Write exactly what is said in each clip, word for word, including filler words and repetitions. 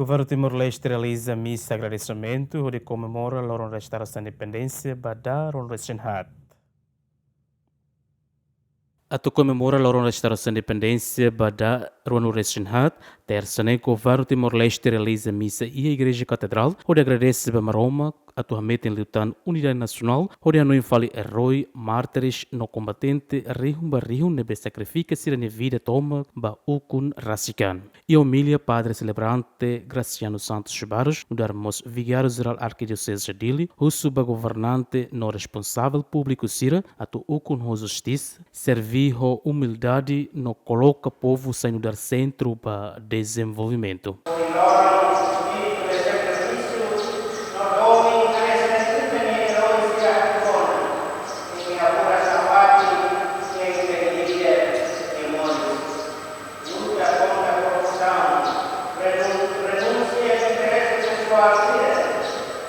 Governu Timor-Leste realiza misa agradesimentu hodi komemora loron restaurasaun independénsia ba dala ruanulu-resin-haat. Atu komemora loron restaurasaun independénsia ba dala ruanulu-resin-haat, tersa ne'e Governu Timor-Leste realiza misa iha Igreja Katedrál hodi agradese ba Maromak atu hametin liután unidade nasionál hodi hanoin fali erói, mártires no kombatente rihun ba rihun ne'ebé sakrifika sira-nia vida tomak ba ukun rasik an. Iha omilia, Padre Selebrante Graciano Santos Barros, nu'udar mós Vigáriu Jerál Arkidioseze Dili, husu ba governante no responsavel públiku sira atu ukun ho justisa, serví ho umildade no koloka povu sai nu'udar sentru ba dezenvolvimentu. Luta kontra korrupsaun, renun-, renunsia interese pesoál sira,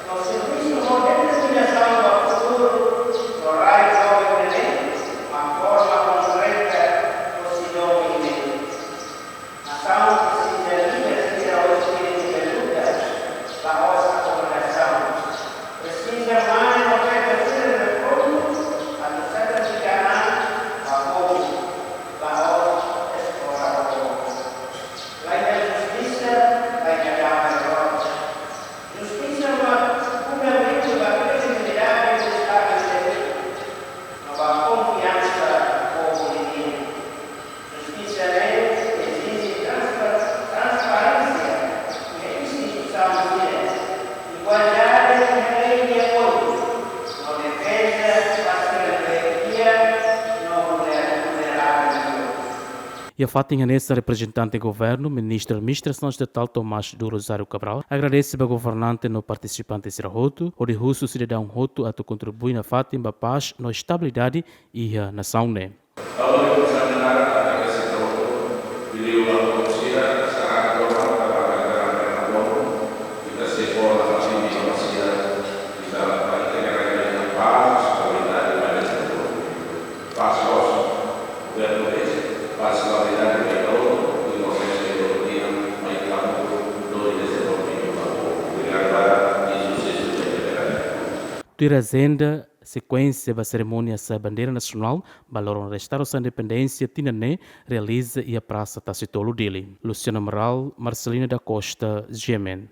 no servisu ho determinasaun ba futuru, no rai joven ne'e, mak forma konkreta ho sidon imi. Nasaun presiza líder sira ho espíritu de luta, la'ós akomodasaun. Presiza mane no feto sira ne'ebé prontu atu sakrifika an ba povu, la'ós esplora povu. Laiha justisa, laiha dame rot. Justisa mak fundamentu ba kredibilidade Estadu de Direitu, no ba konfiansa povu nian. Justisa ne'e ezije transpa-, transparénsia iha instituisaun sira, igualdade iha lei nia molde, no defeza ba sira ne'ebé fiar no vulnera-, vulneravel. Iha fatin hanesan, reprezentante governu, Ministru Administrasaun Estatál Tomás do Rosário Cabral agradese ba governante no partisipante sira hotu, hodi husu sidadaun hotu atu kontribui nafatin ba pás no estabilidade iha nasaun ne'e. Ha'u hakarak fó-hanoin agradesimentu ba liuliu ba sira, sira hotu, ita sei fó nafatin ba sira, ita, ita garante pás, estabilidade, mais dezenvolvimentu. Pás loos, governu dehan, pás, estabilidade, mai tau, Timor-Leste, Timor, mai tau, lori dezenvolvimentu ba povu. Obrigadu barak, i susesu ba ita-nia governu. Tuir ajenda, sekuénsia ba serimónia hasai bandeira nasionál ba loron restaurasaun independénsia tinan ne'e realiza iha Prasa Tasitolu, Dili. Luciano Amaral, Marcelina da Costa, G M N.